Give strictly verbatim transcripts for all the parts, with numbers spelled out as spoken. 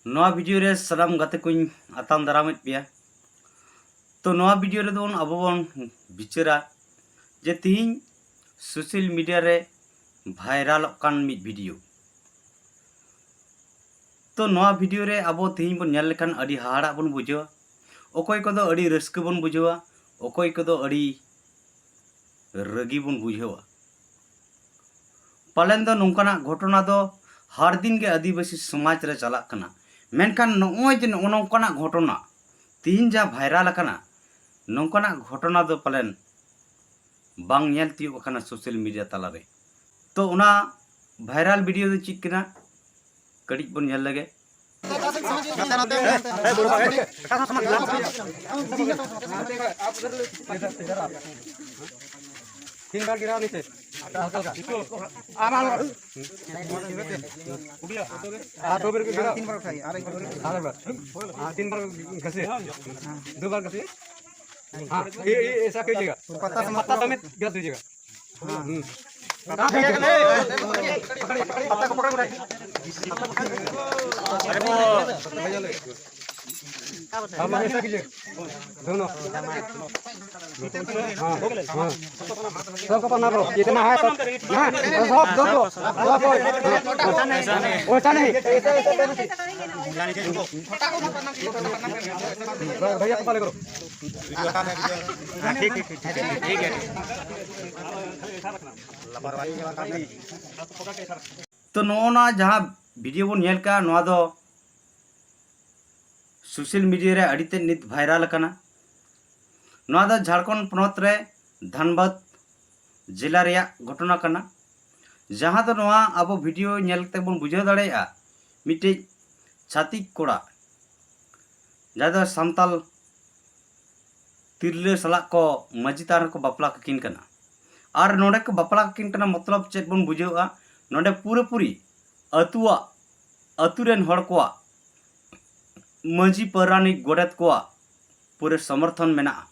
ᱱᱚᱣᱟ ᱵᱷᱤᱰᱤᱭᱳ ᱨᱮ ᱥᱟᱱᱟᱢ ᱜᱟᱛᱮ ᱠᱚᱧ ᱟᱛᱟᱝ ᱫᱟᱨᱟᱢᱮᱫ ᱯᱮᱭᱟ᱾ ᱛᱚ, ᱱᱚᱣᱟ ᱵᱷᱤᱰᱤᱭᱳ ᱨᱮᱫᱚ ᱵᱚᱱ, ᱟᱵᱚ ᱵᱚᱱ ᱵᱤᱪᱟᱹᱨᱟ ᱡᱮ ᱛᱤᱦᱤᱧ ᱥᱳᱥᱟᱞ ᱢᱤᱰᱤᱭᱟ ᱨᱮ ᱵᱷᱟᱭᱨᱟᱞᱚᱜ ᱠᱟᱱ ᱢᱤᱫ ᱵᱷᱤᱰᱤᱭᱳ᱾ ᱛᱚ, ᱱᱚᱣᱟ ᱵᱷᱤᱰᱤᱭᱳ ᱨᱮ ᱟᱵᱚ ᱛᱤᱦᱤᱧ ᱵᱚᱱ ᱧᱮᱞ ᱞᱮᱠᱷᱟᱱ ᱟᱹᱰᱤ ᱦᱟᱦᱟᱲᱟᱜ ᱵᱚᱱ ᱵᱩᱡᱷᱟᱹᱣᱟ᱾ ᱚᱠᱚᱭ ᱠᱚᱫᱚ ᱟᱹᱰᱤ ᱨᱟᱹᱥᱠᱟᱹ ᱵᱚᱱ ᱵᱩᱡᱷᱟᱹᱣᱟ, ᱚᱠᱚᱭ ᱠᱚᱫᱚ ᱟᱹᱰᱤ ᱨᱟᱹᱜᱤ ᱵᱚᱱ ᱵᱩᱡᱷᱟᱹᱣᱟ᱾ ᱯᱟᱞᱮᱱ ᱫᱚ ᱱᱚᱝᱠᱟᱱᱟᱜ ᱜᱷᱚᱴᱚᱱᱟ ᱫᱚ ᱦᱟᱨ ᱫᱤᱱ ᱜᱮ ᱟᱹᱫᱤᱵᱟᱹᱥᱤ ᱥᱚᱢᱟᱡᱽ ᱨᱮ ᱪᱟᱞᱟᱜ ᱠᱟᱱᱟ᱾ ᱢᱮᱱᱠᱷᱟᱱ ᱱᱚᱜᱼᱚᱭ ᱡᱮ ᱱᱚᱜᱼᱚ ᱱᱚᱝᱠᱟᱱᱟᱜ ᱜᱷᱚᱴᱚᱱᱟ ᱛᱤᱦᱤᱧ ᱡᱟ ᱵᱷᱟᱭᱨᱟᱞ ᱟᱠᱟᱱᱟ, ᱱᱚᱝᱠᱟᱱᱟᱜ ᱜᱷᱚᱴᱚᱱᱟ ᱫᱚ ᱯᱟᱞᱮᱱ ᱵᱟᱝ ᱧᱮᱞ ᱛᱤᱭᱳᱜ ᱟᱠᱟᱱᱟ ᱥᱳᱥᱟᱞ ᱢᱤᱰᱤᱭᱟ ᱛᱟᱞᱟᱨᱮ᱾ ᱛᱚ, ᱚᱱᱟ ᱵᱷᱟᱭᱨᱟᱞ ᱵᱷᱤᱰᱤᱭᱳ ᱫᱚ ᱪᱮᱫ ᱠᱟᱱᱟ, ᱠᱟᱹᱴᱤᱡ ᱵᱚᱱ ᱧᱮᱞ ᱞᱮᱜᱮ᱾ तीन बार गिराओ नीचे। हल्का, हल्का। आराम, आराम। हाँ, दो बार गिराओ। तीन बार उठाइए, और एक बार। हाँ, एक बार। हाँ, तीन बार घसे। दो बार घसे। हाँ, ये, ये ऐसा कीजिएगा। पत्ता समेत घस दीजिएगा। हाँ। हम्म। पत्ता को पकड़, पकड़। अरे वो आप लोग ऐसा कीजिए, दोनों। हाँ, हाँ। सबको पन्ना लो, जितना है सब। हाँ, सब दो, दो, दो, दो। वैसा नहीं। भैया को पहले करो। हाँ, ठीक, ठीक, ठीक, ठीक, ठीक है। ᱛᱚ, ᱱᱚᱜᱼᱚ ᱱᱚᱣᱟ ᱡᱟᱦᱟᱸ ᱵᱷᱤᱰᱤᱭᱳ ᱵᱚᱱ ᱧᱮᱞ ᱠᱟᱜᱼᱟ, ᱱᱚᱣᱟ ᱫᱚ ᱥᱳᱥᱟᱞ ᱢᱤᱰᱤᱭᱟ ᱨᱮ ᱟᱹᱰᱤ ᱛᱮᱫ ᱱᱤᱛ ᱵᱷᱟᱭᱨᱟᱞ ᱟᱠᱟᱱᱟ᱾ ᱱᱚᱣᱟ ᱫᱚ ᱡᱷᱟᱲᱠᱷᱚᱸᱰ ᱯᱚᱱᱚᱛ ᱨᱮ ᱫᱷᱟᱱᱵᱟᱫᱽ ᱡᱮᱞᱟ ᱨᱮᱭᱟᱜ ᱜᱷᱚᱴᱚᱱᱟ ᱠᱟᱱᱟ, ᱡᱟᱦᱟᱸ ᱫᱚ ᱱᱚᱣᱟ ᱟᱵᱚ ᱵᱷᱤᱰᱤᱭᱳ ᱧᱮᱞ ᱠᱟᱛᱮ ᱵᱚᱱ ᱵᱩᱡᱷᱟᱹᱣ ᱫᱟᱲᱮᱭᱟᱜᱼᱟ, ᱢᱤᱫᱴᱤᱡ ᱪᱷᱟᱹᱛᱤᱠ ᱠᱚᱲᱟ, ᱡᱟᱦᱟᱸ ᱫᱚ ᱥᱟᱱᱛᱟᱞ ᱛᱤᱨᱞᱟᱹ ᱥᱟᱞᱟᱜ ᱠᱚ ᱢᱟᱹᱡᱷᱤ ᱛᱷᱟᱱ ᱨᱮᱠᱚ ᱵᱟᱯᱞᱟ ᱠᱟᱠᱤᱱ ᱠᱟᱱᱟ᱾ ᱟᱨ ᱱᱚᱰᱮ ᱠᱚ ᱵᱟᱯᱞᱟ ᱠᱟᱠᱤᱱ ᱠᱟᱱᱟ, ᱢᱚᱛᱞᱚᱵ ᱪᱮᱫ ᱵᱚᱱ ᱵᱩᱡᱷᱟᱹᱣᱟ? ᱱᱚᱰᱮ ᱯᱩᱨᱟᱹᱯᱩᱨᱤ ᱟᱹᱛᱩᱣᱟᱜ, ᱟᱹᱛᱩ ᱨᱮᱱ ᱦᱚᱲ ᱠᱚᱣᱟᱜ, ᱢᱟᱹᱡᱷᱤ ᱯᱟᱨᱟᱱᱤᱠ ᱜᱚᱰᱮᱛ ᱠᱚᱣᱟᱜ ᱯᱩᱨᱟᱹ ᱥᱚᱢᱚᱨᱛᱷᱚᱱ ᱢᱮᱱᱟᱜᱼᱟ᱾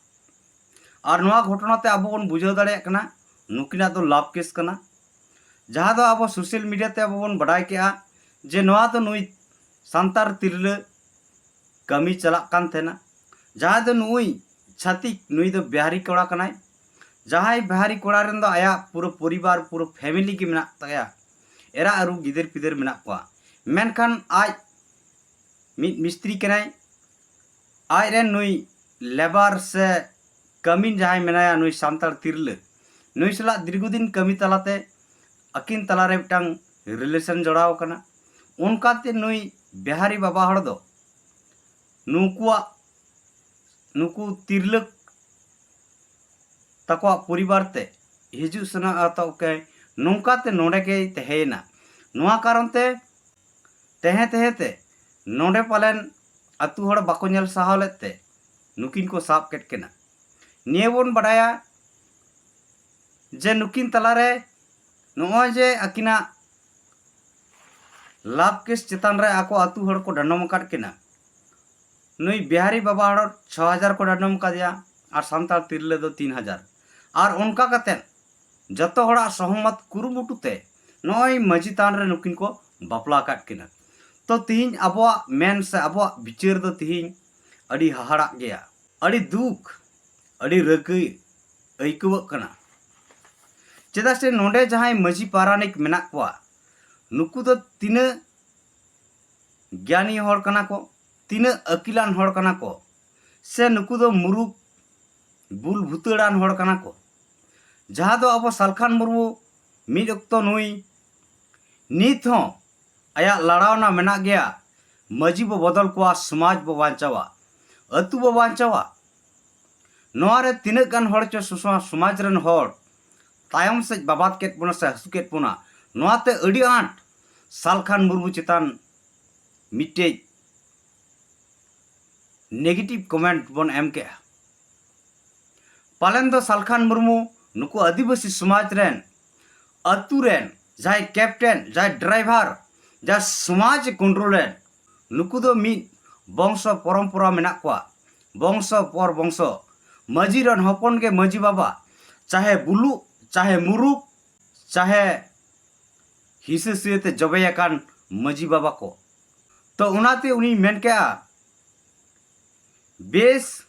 ᱟᱨ ᱱᱚᱣᱟ ᱜᱷᱚᱴᱚᱱᱟ ᱛᱮ ᱟᱵᱚ ᱵᱚᱱ ᱵᱩᱡᱷᱟᱹᱣ ᱫᱟᱲᱮᱭᱟᱜ ᱠᱟᱱᱟ, ᱱᱩᱠᱤᱱᱟᱜ ᱫᱚ ᱞᱟᱵᱷ ᱠᱮᱥ ᱠᱟᱱᱟ, ᱡᱟᱦᱟᱸ ᱫᱚ ᱟᱵᱚ ᱥᱳᱥᱟᱞ ᱢᱤᱰᱤᱭᱟ ᱛᱮ ᱟᱵᱚ ᱵᱚᱱ ᱵᱟᱰᱟᱭ ᱠᱮᱜᱼᱟ ᱡᱮ ᱱᱚᱣᱟ ᱫᱚ ᱱᱩᱭ ᱥᱟᱱᱛᱟᱲ ᱛᱤᱨᱞᱟᱹ ᱠᱟᱹᱢᱤ ᱪᱟᱞᱟᱜ ᱠᱟᱱ ᱛᱟᱦᱮᱱᱟ, ᱡᱟᱦᱟᱸᱭ ᱫᱚ ᱱᱩᱭ ᱪᱷᱟᱹᱛᱤᱠ, ᱱᱩᱭ ᱫᱚ ᱵᱤᱦᱟᱨᱤ ᱠᱚᱲᱟ ᱠᱟᱱᱟᱭ, ᱡᱟᱦᱟᱸᱭ ᱵᱤᱦᱟᱨᱤ ᱠᱚᱲᱟ ᱨᱮᱱ ᱫᱚ ᱟᱭᱟᱜ ᱯᱩᱨᱟᱹ ᱯᱚᱨᱤᱵᱟᱨ, ᱯᱩᱨᱟᱹ ᱯᱷᱮᱢᱤᱞᱤ ᱜᱮ ᱢᱮᱱᱟᱜ ᱛᱟᱭᱟ, ᱮᱨᱟ ᱟᱹᱨᱩ ᱜᱤᱫᱟᱹᱨ ᱯᱤᱫᱟᱹᱨ ᱢᱮᱱᱟᱜ ᱠᱚᱣᱟ, ᱢᱮᱱᱠᱷᱟᱱ ᱟᱡ ᱢᱤᱫ ᱢᱤᱥᱛᱨᱤ ᱠᱟᱱᱟᱭ, ᱟᱡ ᱨᱮᱱ ᱱᱩᱭ ᱞᱮᱵᱟᱨ ᱥᱮ ᱠᱟᱹᱢᱤᱱ ᱡᱟᱦᱟᱸᱭ ᱢᱮᱱᱟᱭᱟ, ᱱᱩᱭ ᱥᱟᱱᱛᱟᱲ ᱛᱤᱨᱞᱟᱹ, ᱱᱩᱭ ᱥᱟᱞᱟᱜ ᱫᱤᱨᱜᱷᱚᱫᱤᱱ ᱠᱟᱹᱢᱤ ᱛᱟᱞᱟᱛᱮ ᱟᱹᱠᱤᱱ ᱛᱟᱞᱟᱨᱮ ᱢᱤᱫᱴᱟᱝ ᱨᱤᱞᱮᱥᱚᱱ ᱡᱚᱲᱟᱣ ᱟᱠᱟᱱᱟ᱾ ᱚᱱᱠᱟᱛᱮ ᱱᱩᱭ ᱵᱤᱦᱟᱨᱤ ᱵᱟᱵᱟ ᱦᱚᱲ ᱫᱚ ᱱᱩᱠᱩᱣᱟᱜ, ᱱᱩᱠᱩ ᱛᱤᱨᱞᱟᱹ ᱛᱟᱠᱚᱣᱟᱜ ᱯᱚᱨᱤᱵᱟᱨ ᱛᱮ ᱦᱤᱡᱩᱜ ᱥᱮᱱᱚᱜ ᱟᱛᱚ ᱠᱮ ᱱᱚᱝᱠᱟᱛᱮ ᱱᱚᱰᱮ ᱜᱮᱭ ᱛᱟᱦᱮᱸᱭᱮᱱᱟ᱾ ᱱᱚᱣᱟ ᱠᱟᱨᱚᱱ ᱛᱮ ᱛᱟᱦᱮᱸ ᱛᱟᱦᱮᱸ ᱛᱮ ᱱᱚᱰᱮ ᱯᱟᱞᱮᱱ ᱟᱹᱛᱩ ᱦᱚᱲ ᱵᱟᱠᱚ ᱧᱮᱞ ᱥᱟᱦᱟᱣ ᱞᱮᱫ ᱛᱮ ᱱᱩᱠᱤᱱ ᱠᱚ ᱥᱟᱵ ᱠᱮᱫ ᱠᱤᱱᱟ᱾ ᱱᱤᱭᱟᱹ ᱵᱚᱱ ᱵᱟᱰᱟᱭᱟ ᱡᱮ ᱱᱩᱠᱤᱱ ᱛᱟᱞᱟᱨᱮ ᱱᱚᱜᱼᱚᱭ ᱡᱮ ᱟᱹᱠᱤᱱᱟᱜ ᱞᱟᱵᱷ ᱠᱮᱥ ᱪᱮᱛᱟᱱ ᱨᱮ ᱟᱠᱚ ᱟᱹᱛᱩ ᱦᱚᱲ ᱠᱚ ᱰᱟᱸᱰᱚᱢ ᱟᱠᱟᱫ ᱠᱤᱱᱟ, ᱱᱩᱭ ᱵᱤᱦᱟᱨᱤ ᱵᱟᱵᱟ ᱦᱚᱲ ᱪᱷᱚ ᱦᱟᱡᱟᱨ ᱠᱚ ᱰᱟᱸᱰᱚᱢ ᱟᱠᱟᱫᱮᱭᱟ ᱟᱨ ᱥᱟᱱᱛᱟᱲ ᱛᱤᱨᱞᱟᱹ ᱫᱚ ᱛᱤᱱ ᱦᱟᱡᱟᱨ᱾ ᱟᱨ ᱚᱱᱠᱟ ᱠᱟᱛᱮ ᱡᱚᱛᱚ ᱦᱚᱲᱟᱜ ᱥᱚᱦᱚᱢᱚᱛ ᱠᱩᱨᱩᱢᱩᱴᱩ ᱛᱮ ᱱᱚᱜᱼᱚᱭ ᱢᱟᱹᱡᱷᱤ ᱛᱷᱟᱱ ᱨᱮ ᱱᱩᱠᱤᱱ ᱠᱚ ᱵᱟᱯᱞᱟ ᱟᱠᱟᱫ ᱠᱤᱱᱟ᱾ ᱛᱚ ᱛᱤᱦᱤᱧ ᱟᱵᱚᱣᱟᱜ ᱢᱮᱱ ᱥᱮ ᱟᱵᱚᱣᱟᱜ ᱵᱤᱪᱟᱹᱨ ᱫᱚ ᱛᱤᱦᱤᱧ ᱟᱹᱰᱤ ᱦᱟᱦᱟᱲᱟᱜ ᱜᱮᱭᱟ, ᱟᱹᱰᱤ ᱫᱩᱠ, ᱟᱹᱰᱤ ᱨᱟᱹᱜᱟᱹᱭ ᱟᱹᱭᱠᱟᱹᱣᱚᱜ ᱠᱟᱱᱟ᱾ ᱪᱮᱫᱟᱜ ᱥᱮ ᱱᱚᱰᱮ ᱡᱟᱦᱟᱸᱭ ᱢᱟᱹᱡᱷᱤ ᱯᱟᱨᱟᱱᱤᱠ ᱢᱮᱱᱟᱜ ᱠᱚᱣᱟ, ᱱᱩᱠᱩ ᱫᱚ ᱛᱤᱱᱟᱹᱜ ᱜᱮᱭᱟᱱᱤ ᱦᱚᱲ ᱠᱟᱱᱟ ᱠᱚ, ᱛᱤᱱᱟᱹᱜ ᱟᱹᱠᱤᱞᱟᱱ ᱦᱚᱲ ᱠᱟᱱᱟ ᱠᱚ, ᱥᱮ ᱱᱩᱠᱩ ᱫᱚ ᱢᱩᱨᱩᱠ ᱵᱩᱞ ᱵᱷᱩᱛᱟᱹᱲᱟᱱ ᱦᱚᱲ ᱠᱟᱱᱟ ᱠᱚ, ᱡᱟᱦᱟᱸ ᱫᱚ ᱟᱵᱚ ᱥᱟᱞᱠᱷᱟᱱ ᱢᱩᱨᱢᱩ ᱢᱤᱫ ᱚᱠᱛᱚ ᱱᱩᱭ ᱱᱤᱛ ᱦᱚᱸ ᱟᱭᱟᱜ ᱞᱟᱲᱟᱣᱱᱟ ᱢᱮᱱᱟᱜ ᱜᱮᱭᱟ᱾ ᱢᱟᱹᱡᱷᱤ ᱵᱚ ᱵᱚᱫᱚᱞ ᱠᱚᱣᱟ, ᱥᱚᱢᱟᱡᱽ ᱵᱚ ᱵᱟᱧᱪᱟᱣᱟ, ᱟᱹᱛᱩ ᱵᱚ ᱵᱟᱧᱪᱟᱣᱟ᱾ ᱱᱚᱣᱟ ᱨᱮ ᱛᱤᱱᱟᱹᱜ ᱜᱟᱱ ᱦᱚᱲ ᱪᱚ ᱥᱚᱥᱚ-, ᱥᱚᱢᱟᱡᱽ ᱨᱮᱱ ᱦᱚᱲ ᱛᱟᱭᱚᱢ ᱥᱮᱫ ᱵᱟᱵᱟᱫ ᱠᱮᱫ ᱵᱚᱱᱟ ᱥᱮ ᱦᱟᱹᱥᱩ ᱠᱮᱫ ᱵᱚᱱᱟ᱾ ᱱᱚᱣᱟᱛᱮ ᱟᱹᱰᱤ ᱟᱸᱴ ᱥᱟᱞᱠᱷᱟᱱ ᱢᱩᱨᱢᱩ ᱪᱮᱛᱟᱱ ᱢᱤᱫᱴᱮᱡ ᱱᱮᱜᱮᱴᱤᱵᱷ ᱠᱚᱢᱮᱱᱴ ᱵᱚᱱ ᱮᱢ ᱠᱮᱜᱼᱟ᱾ ᱯᱟᱞᱮᱱ ᱫᱚ ᱥᱟᱞᱠᱷᱟᱱ ᱢᱩᱨᱢᱩ ᱱᱩᱠᱩ ᱟᱹᱫᱤᱵᱟᱹᱥᱤ ᱥᱚᱢᱟᱡᱽ ᱨᱮᱱ ᱟᱹᱛᱩ ᱨᱮᱱ ᱡᱟᱦᱟᱸᱭ ᱠᱮᱯᱴᱮᱱ, ᱡᱟᱦᱟᱸᱭ ᱰᱨᱟᱭᱵᱷᱟᱨ, ᱡᱟᱦᱟᱸᱭ ᱥᱚᱢᱟᱡᱽ ᱠᱚᱱᱴᱨᱳᱞ ᱨᱮᱱ, ᱱᱩᱠᱩ ᱫᱚ ᱢᱤᱫ ᱵᱚᱝᱥᱚ ᱯᱚᱨᱚᱢᱯᱚᱨᱟ ᱢᱮᱱᱟᱜ ᱠᱚᱣᱟ, ᱵᱚᱝᱥᱚ ᱯᱚᱨ ᱵᱚᱝᱥᱚ᱾ ᱢᱟᱹᱡᱷᱤ ᱨᱮᱱ ᱦᱚᱯᱚᱱ ᱜᱮ ᱢᱟᱹᱡᱷᱤ ᱵᱟᱵᱟ, ᱪᱟᱦᱮ ᱵᱩᱞᱩᱜ, ᱪᱟᱦᱮ ᱢᱩᱨᱩᱠ, ᱪᱟᱦᱮ ᱦᱤᱥᱟᱹ ᱥᱩᱭᱟᱹ ᱛᱮ ᱡᱚᱵᱮ ᱟᱠᱟᱱ ᱢᱟᱹᱡᱷᱤ ᱵᱟᱵᱟ ᱠᱚ᱾ ᱛᱚ ᱚᱱᱟᱛᱮ ᱩᱱᱤᱭ ᱢᱮᱱ ᱠᱮᱜᱼᱟ, ᱵᱮᱥ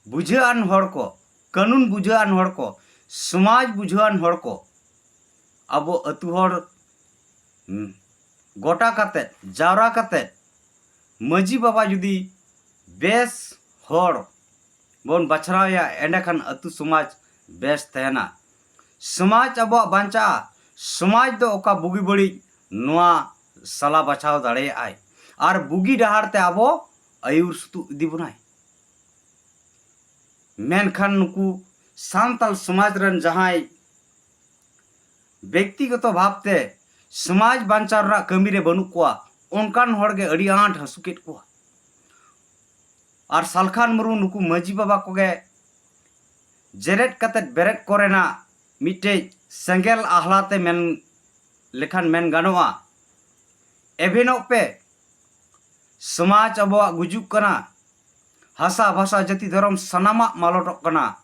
ᱵᱩᱡᱷᱟᱹᱣᱟᱱ ᱦᱚᱲ ᱠᱚ, ᱠᱟᱹᱱᱩᱱ ᱵᱩᱡᱷᱟᱹᱣᱟᱱ ᱦᱚᱲ ᱠᱚ, ᱥᱚᱢᱟᱡᱽ ᱵᱩᱡᱷᱟᱹᱣᱟᱱ ᱦᱚᱲ ᱠᱚ, ᱟᱵᱚ ᱟᱹᱛᱩ ᱦᱚᱲ, ᱦᱩᱸ, ᱜᱚᱴᱟ ᱠᱟᱛᱮᱫ, ᱡᱟᱣᱨᱟ ᱠᱟᱛᱮᱫ, ᱢᱟᱹᱡᱷᱤ ᱵᱟᱵᱟ ᱡᱩᱫᱤ ᱵᱮᱥ ᱦᱚᱲ ᱵᱚᱱ ᱵᱟᱪᱷᱟᱣᱮᱭᱟ, ᱮᱸᱰᱮᱠᱷᱟᱱ ᱟᱹᱛᱩ ᱥᱚᱢᱟᱡᱽ ᱵᱮᱥ ᱛᱟᱦᱮᱱᱟ᱾ ᱥᱚᱢᱟᱡᱽ ᱟᱵᱚᱣᱟᱜ ᱵᱟᱧᱪᱟᱜᱼᱟ᱾ ᱥᱚᱢᱟᱡᱽ ᱫᱚ ᱚᱠᱟ ᱵᱩᱜᱤ ᱵᱟᱹᱲᱤᱡ, ᱱᱚᱣᱟ ᱥᱟᱞᱟ ᱵᱟᱪᱷᱟᱣ ᱫᱟᱲᱮᱭᱟᱜᱼᱟᱭ᱾ ᱟᱨ ᱵᱩᱜᱤ ᱰᱟᱦᱟᱨ ᱛᱮ ᱟᱵᱚ ᱟᱹᱭᱩᱨ ᱥᱩᱛᱩᱜ ᱤᱫᱤ ᱵᱚᱱᱟᱭ᱾ ᱢᱮᱱᱠᱷᱟᱱ ᱱᱩᱠᱩ ᱥᱟᱱᱛᱟᱲ ᱥᱚᱢᱟᱡᱽ ᱨᱮᱱ ᱡᱟᱦᱟᱸᱭ ᱵᱮᱠᱛᱤᱜᱚᱛᱚ ᱵᱷᱟᱵᱽᱛᱮ ᱥᱚᱢᱟᱡᱽ ᱵᱟᱧᱪᱟᱣ ᱨᱮᱱᱟᱜ ᱠᱟᱹᱢᱤ ᱨᱮ ᱵᱟᱹᱱᱩᱜ ᱠᱚᱣᱟ, ᱚᱱᱠᱟᱱ ᱦᱚᱲ ᱜᱮ ᱟᱹᱰᱤ ᱟᱸᱴ ᱦᱟᱹᱥᱩ ᱠᱮᱫ ᱠᱚᱣᱟ᱾ ᱟᱨ ᱥᱟᱞᱠᱷᱟᱱ ᱢᱩᱨᱢᱩ ᱱᱩᱠᱩ ᱢᱟᱹᱡᱷᱤ ᱵᱟᱵᱟ ᱠᱚᱜᱮ ᱡᱮᱨᱮᱫ ᱠᱟᱛᱮᱫ ᱵᱮᱨᱮᱫ ᱠᱚᱨᱮᱱᱟᱜ ᱢᱤᱫᱴᱮᱡ ᱥᱮᱸᱜᱮᱞ ᱟᱦᱞᱟᱛᱮ ᱢᱮᱱ ᱞᱮᱠᱷᱟᱱ ᱢᱮᱱ ᱜᱟᱱᱚᱜᱼᱟ᱾ ᱮᱵᱷᱮᱱᱚᱜ ᱯᱮ, ᱥᱚᱢᱟᱡᱽ ᱟᱵᱚᱣᱟᱜ ᱜᱩᱡᱩᱜ ᱠᱟᱱᱟ, ᱦᱟᱥᱟ ᱵᱷᱟᱥᱟ ᱡᱟᱹᱛᱤ ᱫᱷᱚᱨᱚᱢ ᱥᱟᱱᱟᱢᱟᱜ ᱢᱟᱞᱚᱴᱚᱜ ᱠᱟᱱᱟ,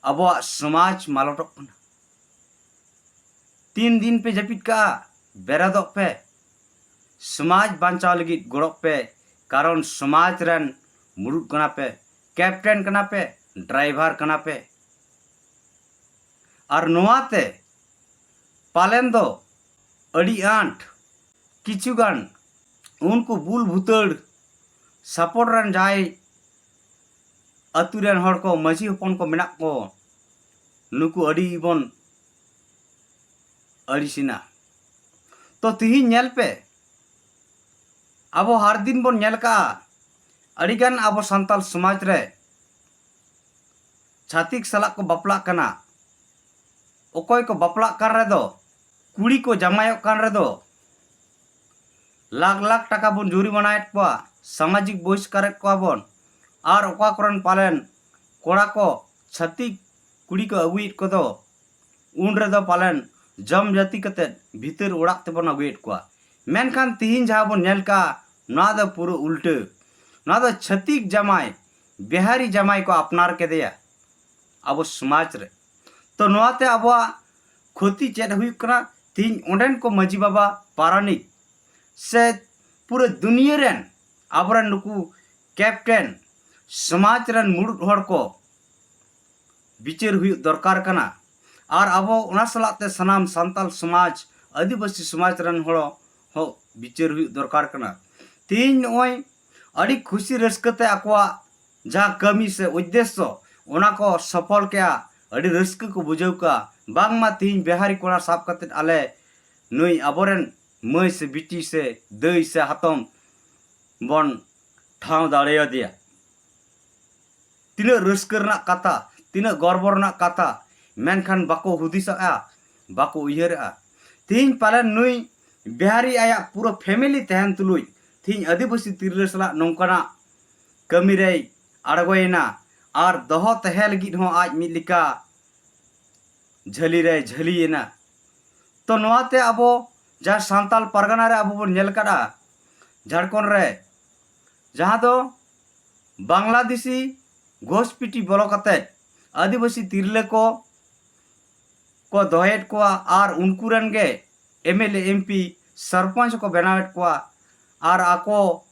ᱟᱵᱚᱣᱟᱜ ᱥᱚᱢᱟᱡᱽ ᱢᱟᱞᱚᱴᱚᱜ ᱠᱟᱱᱟ᱾ ᱛᱤᱱ ᱫᱤᱱ ᱯᱮ ᱡᱟᱹᱯᱤᱫ ᱠᱟᱜᱼᱟ? ᱵᱮᱨᱮᱫᱚᱜ ᱯᱮ, ᱥᱚᱢᱟᱡᱽ ᱵᱟᱧᱪᱟᱣ ᱞᱟᱹᱜᱤᱫ ᱜᱚᱲᱚᱜ ᱯᱮ, ᱠᱟᱨᱚᱱ ᱥᱚᱢᱟᱡᱽ ᱨᱮᱱ ᱢᱩᱲᱩᱫ ᱠᱟᱱᱟ ᱯᱮ, ᱠᱮᱯᱴᱮᱱ ᱠᱟᱱᱟ ᱯᱮ, ᱰᱨᱟᱭᱵᱷᱟᱨ ᱠᱟᱱᱟ ᱯᱮ᱾ ᱟᱨ ᱱᱚᱣᱟ ᱛᱮ ᱯᱟᱞᱮᱱ ᱫᱚ ᱟᱹᱰᱤ ᱟᱸᱴ ᱠᱤᱪᱷᱩ ᱜᱟᱱ ᱩᱱᱠᱩ ᱵᱩᱞ ᱵᱷᱩᱛᱟᱹᱲ ᱥᱟᱯᱚᱴ ᱨᱮᱱ ᱡᱟᱦᱟᱸᱭ ᱟᱹᱛᱩ ᱨᱮᱱ ᱦᱚᱲ ᱠᱚ, ᱢᱟᱹᱡᱷᱤ ᱦᱚᱯᱚᱱ ᱠᱚ ᱢᱮᱱᱟᱜ ᱠᱚ, ᱱᱩᱠᱩ ᱟᱹᱰᱤ ᱵᱚᱱ ᱟᱹᱲᱤᱥᱮᱱᱟ᱾ ᱛᱚ ᱛᱤᱦᱤᱧ ᱧᱮᱞ ᱯᱮ, ᱟᱵᱚ ᱦᱟᱨ ᱫᱤᱱ ᱵᱚᱱ ᱧᱮᱞ ᱠᱟᱜᱼᱟ, ᱟᱹᱰᱤᱜᱟᱱ ᱟᱵᱚ ᱥᱟᱱᱛᱟᱞ ᱥᱚᱢᱟᱡᱽ ᱨᱮ ᱪᱷᱟᱹᱛᱤᱠ ᱥᱟᱞᱟᱜ ᱠᱚ ᱵᱟᱯᱞᱟᱜ ᱠᱟᱱᱟ᱾ ᱚᱠᱚᱭ ᱠᱚ ᱵᱟᱯᱞᱟᱜ ᱠᱟᱱ ᱨᱮᱫᱚ, ᱠᱩᱲᱤ ᱠᱚ ᱡᱟᱶᱟᱭᱚᱜ ᱠᱟᱱ ᱨᱮᱫᱚ, ᱞᱟᱠᱷ ᱞᱟᱠᱷ ᱴᱟᱠᱟ ᱵᱚᱱ ᱡᱩᱨᱤᱢᱟᱱᱟᱭᱮᱫ ᱠᱚᱣᱟ, ᱥᱟᱢᱟᱡᱤᱠ ᱵᱚᱦᱤᱥᱠᱟᱨᱮᱫ ᱠᱚᱣᱟ ᱵᱚᱱ᱾ ᱟᱨ ᱚᱠᱟ ᱠᱚᱨᱮᱱ ᱯᱟᱞᱮᱱ ᱠᱚᱲᱟ ᱠᱚ ᱪᱷᱟᱹᱛᱤᱠ ᱠᱩᱲᱤ ᱠᱚ ᱟᱹᱜᱩᱭᱮᱫ ᱠᱚᱫᱚ, ᱩᱱ ᱨᱮᱫᱚ ᱯᱟᱞᱮᱱ ᱡᱚᱢ ᱡᱟᱹᱛᱤ ᱠᱟᱛᱮᱫ ᱵᱷᱤᱛᱟᱹᱨ ᱚᱲᱟᱜ ᱛᱮᱵᱚᱱ ᱟᱹᱜᱩᱭᱮᱫ ᱠᱚᱣᱟ᱾ ᱢᱮᱱᱠᱷᱟᱱ ᱛᱤᱦᱤᱧ ᱡᱟᱦᱟᱸ ᱵᱚᱱ ᱧᱮᱞ ᱠᱟᱜᱼᱟ, ᱱᱚᱣᱟ ᱫᱚ ᱯᱩᱨᱟᱹ ᱩᱞᱴᱟᱹ᱾ ᱱᱚᱣᱟ ᱫᱚ ᱪᱷᱟᱹᱛᱤᱠ ᱡᱟᱢᱟᱭ, ᱵᱤᱦᱟᱨᱤ ᱡᱟᱢᱟᱭ ᱠᱚ ᱟᱯᱱᱟᱨ ᱠᱮᱫᱮᱭᱟ ᱟᱵᱚ ᱥᱚᱢᱟᱡᱽ ᱨᱮ᱾ ᱛᱚ ᱱᱚᱣᱟᱛᱮ ᱟᱵᱚᱣᱟᱜ ᱠᱷᱚᱛᱤ ᱪᱮᱫ ᱦᱩᱭᱩᱜ ᱠᱟᱱᱟ? ᱛᱤᱦᱤᱧ ᱚᱸᱰᱮᱱ ᱠᱚ ᱢᱟᱹᱡᱷᱤ ᱵᱟᱵᱟ, ᱯᱟᱨᱟᱱᱤᱠ ᱥᱮ ᱯᱩᱨᱟᱹ ᱫᱩᱱᱤᱭᱟᱹ ᱨᱮᱱ ᱟᱵᱚᱨᱮᱱ ᱱᱩᱠᱩ ᱠᱮᱯᱴᱮᱱ, ᱥᱚᱢᱟᱡᱽ ᱨᱮᱱ ᱢᱩᱲᱩᱫ ᱦᱚᱲ ᱠᱚ ᱵᱤᱪᱟᱹᱨ ᱦᱩᱭᱩᱜ ᱫᱚᱨᱠᱟᱨ ᱠᱟᱱᱟ᱾ ᱟᱨ ᱟᱵᱚ ᱚᱱᱟ ᱥᱟᱞᱟᱜ ᱛᱮ ᱥᱟᱱᱟᱢ ᱥᱟᱱᱛᱟᱞ ᱥᱚᱢᱟᱡᱽ, ᱟᱹᱫᱤᱵᱟᱹᱥᱤ ᱥᱚᱢᱟᱡᱽ ᱨᱮᱱ ᱦᱚᱲ ᱦᱚᱸ ᱵᱤᱪᱟᱹᱨ ᱦᱩᱭᱩᱜ ᱫᱚᱨᱠᱟᱨ ᱠᱟᱱᱟ᱾ ᱛᱮᱦᱮᱧ ᱱᱚᱜᱼᱚᱭ ᱟᱹᱰᱤ ᱠᱷᱩᱥᱤ ᱨᱟᱹᱥᱠᱟᱹ ᱛᱮ ᱟᱠᱚᱣᱟᱜ ᱡᱟᱦᱟᱸ ᱠᱟᱹᱢᱤ ᱥᱮ ᱩᱫᱽᱫᱮᱥᱥᱚ, ᱚᱱᱟ ᱠᱚ ᱥᱚᱯᱷᱚᱞ ᱠᱮᱜᱼᱟ, ᱟᱹᱰᱤ ᱨᱟᱹᱥᱠᱟᱹ ᱠᱚ ᱵᱩᱡᱷᱟᱹᱣ ᱠᱮᱜᱼᱟ᱾ ᱵᱟᱝᱢᱟ ᱛᱮᱦᱮᱧ ᱵᱤᱦᱟᱨᱤ ᱠᱚᱲᱟ ᱥᱟᱵ ᱠᱟᱛᱮᱫ ᱟᱞᱮ ᱱᱩᱭ ᱟᱵᱚᱨᱮᱱ ᱢᱟᱹᱭ ᱥᱮ ᱵᱤᱴᱤ ᱥᱮ ᱫᱟᱹᱭ ᱥᱮ ᱦᱟᱛᱚᱢ ᱵᱚᱱ ᱴᱷᱟᱶ ᱫᱟᱲᱮᱭᱟᱫᱮᱭᱟ᱾ ᱛᱤᱱᱟᱹᱜ ᱨᱟᱹᱥᱠᱟᱹ ᱨᱮᱱᱟᱜ ᱠᱟᱛᱷᱟ, ᱛᱤᱱᱟᱹᱜ ᱜᱚᱨᱵᱚ ᱨᱮᱱᱟᱜ ᱠᱟᱛᱷᱟ, ᱢᱮᱱᱠᱷᱟᱱ ᱵᱟᱠᱚ ᱦᱩᱫᱤᱥᱚᱜᱼᱟ, ᱵᱟᱠᱚ ᱩᱭᱦᱟᱹᱨᱮᱜᱼᱟ᱾ ᱛᱮᱦᱮᱧ ᱯᱟᱞᱮᱱ ᱱᱩᱭ ᱵᱤᱦᱟᱨᱤ ᱟᱭᱟᱜ ᱯᱩᱨᱟᱹ ᱯᱷᱮᱢᱮᱞᱤ ᱛᱟᱦᱮᱱ ᱛᱩᱞᱩᱡ ᱛᱮᱦᱮᱧ ᱟᱹᱫᱤᱵᱟᱹᱥᱤ ᱛᱤᱨᱞᱟᱹ ᱥᱟᱞᱟᱜ ᱱᱚᱝᱠᱟᱱᱟᱜ ᱠᱟᱹᱢᱤ ᱨᱮᱭ ᱟᱬᱜᱚᱭᱮᱱᱟ᱾ ᱟᱨ ᱫᱚᱦᱚ ᱛᱟᱦᱮᱸ ᱞᱟᱹᱜᱤᱫ ᱦᱚᱸ ᱟᱡ ᱢᱤᱫ ᱞᱮᱠᱟ ᱡᱷᱟᱹᱞᱤ ᱨᱮᱭ ᱡᱷᱟᱹᱞᱤᱭᱮᱱᱟ᱾ ᱛᱚ ᱱᱚᱣᱟᱛᱮ ᱟᱵᱚ ᱡᱟᱦᱟᱸ ᱥᱟᱱᱛᱟᱞ ᱯᱟᱨᱜᱟᱱᱟ ᱨᱮ ᱟᱵᱚ ᱵᱚᱱ ᱧᱮᱞ ᱟᱠᱟᱫᱼᱟ, ᱡᱷᱟᱲᱠᱷᱚᱸᱰ ᱨᱮ ᱡᱟᱦᱟᱸ ᱫᱚ ᱵᱟᱝᱞᱟᱫᱮᱥᱤ ᱜᱷᱳᱥᱯᱤᱴᱤ ᱵᱚᱞᱚ ᱠᱟᱛᱮ ᱟᱹᱫᱤᱵᱟᱹᱥᱤ ᱛᱤᱨᱞᱟᱹ ᱠᱚ ᱠᱚ ᱫᱚᱦᱚᱭᱮᱫ ᱠᱚᱣᱟ ᱟᱨ ᱩᱱᱠᱩ ᱨᱮᱱ ᱜᱮ M L A, M P, sarpanch ᱠᱚ ᱵᱮᱱᱟᱣᱮᱫ ᱠᱚᱣᱟ᱾ ᱟᱨ ᱟᱠᱚ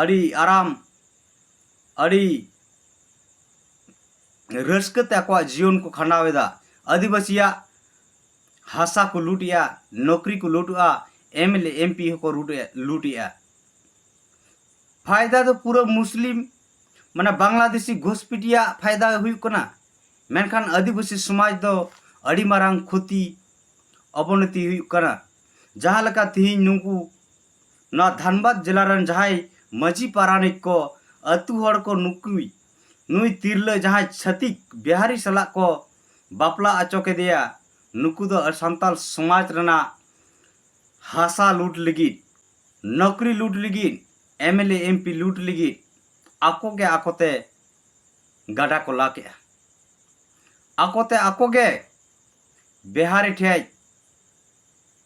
ᱟᱹᱰᱤ ᱟᱨᱟᱢ, ᱟᱹᱰᱤ ᱨᱟᱹᱥᱠᱟᱹ ᱛᱮ ᱟᱠᱚᱣᱟᱜ ᱡᱤᱭᱚᱱ ᱠᱚ ᱠᱷᱟᱸᱰᱟᱣ ᱮᱫᱟ᱾ ᱟᱹᱫᱤᱵᱟᱹᱥᱤᱭᱟᱜ ᱦᱟᱥᱟ ᱠᱚ ᱞᱩᱴ ᱮᱜᱼᱟ, ᱱᱚᱠᱨᱤ ᱠᱚ ᱞᱩᱴ ᱮᱜᱼᱟ, M L A, M P ᱦᱚᱸᱠᱚ ᱞᱩᱴ ᱮᱜᱼᱟ, ᱞᱩᱴ ᱮᱜᱼᱟ᱾ ᱯᱷᱟᱭᱫᱟ ᱫᱚ ᱯᱩᱨᱟᱹ ᱢᱩᱥᱞᱤᱢ, ᱢᱟᱱᱮ ᱵᱟᱝᱞᱟᱫᱮᱥᱤ ᱜᱷᱳᱥᱯᱤᱴᱤᱭᱟᱜ ᱯᱷᱟᱭᱫᱟ ᱦᱩᱭᱩᱜ ᱠᱟᱱᱟ, ᱢᱮᱱᱠᱷᱟᱱ ᱟᱹᱫᱤᱵᱟᱹᱥᱤ ᱥᱚᱢᱟᱡᱽ ᱫᱚ ᱟᱹᱰᱤ ᱢᱟᱨᱟᱝ ᱠᱷᱚᱛᱤ, ᱚᱵᱚᱱᱚᱛᱤ ᱦᱩᱭᱩᱜ ᱠᱟᱱᱟ᱾ ᱡᱟᱦᱟᱸ ᱞᱮᱠᱟ ᱛᱮᱦᱮᱧ ᱱᱩᱠᱩ ᱱᱚᱣᱟ ᱫᱷᱟᱱᱵᱟᱫᱽ ᱡᱮᱞᱟ ᱨᱮᱱ ᱡᱟᱦᱟᱸᱭ ᱢᱟᱹᱡᱷᱤ ᱯᱟᱨᱟᱱᱤᱠ ᱠᱚ, ᱟᱹᱛᱩ ᱦᱚᱲ ᱠᱚ, ᱱᱩᱠᱩᱭ, ᱱᱩᱭ ᱛᱤᱨᱞᱟᱹ ᱡᱟᱦᱟᱸᱭ ᱪᱷᱟᱹᱛᱤᱠ ᱵᱤᱦᱟᱨᱤ ᱥᱟᱞᱟᱜ ᱠᱚ ᱵᱟᱯᱞᱟ ᱦᱚᱪᱚ ᱠᱮᱫᱮᱭᱟ, ᱱᱩᱠᱩ ᱫᱚ ᱥᱟᱱᱛᱟᱞ ᱥᱚᱢᱟᱡᱽ ᱨᱮᱱᱟᱜ ᱦᱟᱥᱟ ᱞᱩᱴ ᱞᱟᱹᱜᱤᱫ, ᱱᱚᱠᱨᱤ ᱞᱩᱴ ᱞᱟᱹᱜᱤᱫ, M L A, M P ᱞᱩᱴ ᱞᱟᱹᱜᱤᱫ ᱟᱠᱚ ᱜᱮ ᱟᱠᱚᱛᱮ ᱜᱟᱰᱟ ᱠᱚ ᱞᱟ ᱠᱮᱜᱼᱟ᱾ ᱟᱠᱚᱛᱮ ᱟᱠᱚ ᱜᱮ ᱵᱤᱦᱟᱨᱤ ᱴᱷᱮᱡ